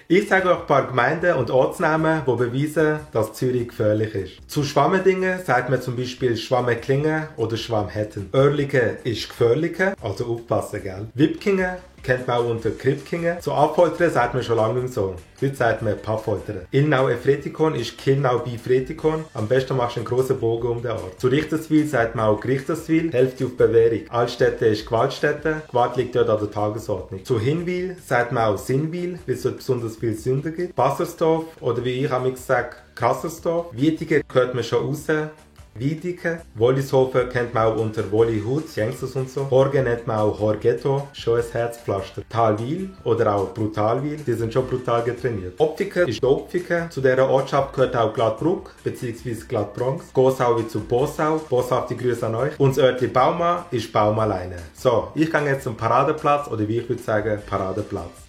Ich sage euch ein paar Gemeinden und Ortsnamen, die beweisen, dass Zürich gefährlich ist. Zu Schwammendingen sagt man zum Beispiel Schwammeklingen oder Schwammhetten. Oerlikon ist gefährlicher, also aufpassen, gell? Wipkingen kennt man auch unter Kripkingen. Zu Affoltern sagt man schon lange nicht mehr so. Heute sagt man Paffoltern. Ilnau-Efretikon ist Kilnau-Bifretikon. Am besten machst du einen grossen Bogen um den Ort. Zu Richterswil sagt man auch Richterswil, Hälfte auf Bewährung. Altstädte ist Gewaltstätte, Gewalt liegt dort an der Tagesordnung. Zu Hinwil sagt man auch Sinnwil, weil es dort besonders viel Sünder gibt. Bassersdorf oder wie ich manchmal sage, Krassersdorf. Wietigen hört man schon raus. Wiedeke. Wollishofen kennt man auch unter Wollihut, Gangsters und so. Horgen nennt man auch Horgetto, schon ein Herzpflaster. Talwil oder auch Brutalwil, die sind schon brutal getrainiert. Opfiken ist Opfiken. Zu dieser Ortschaft gehört auch Glattbruck bzw. Glattbronx. Gossau wie zu Bossau. Bosshafte Grüße an euch. Und das Örtli Bauma ist Baumaleine. So, ich gehe jetzt zum Paradeplatz oder wie ich würde sagen, Paradeplatz.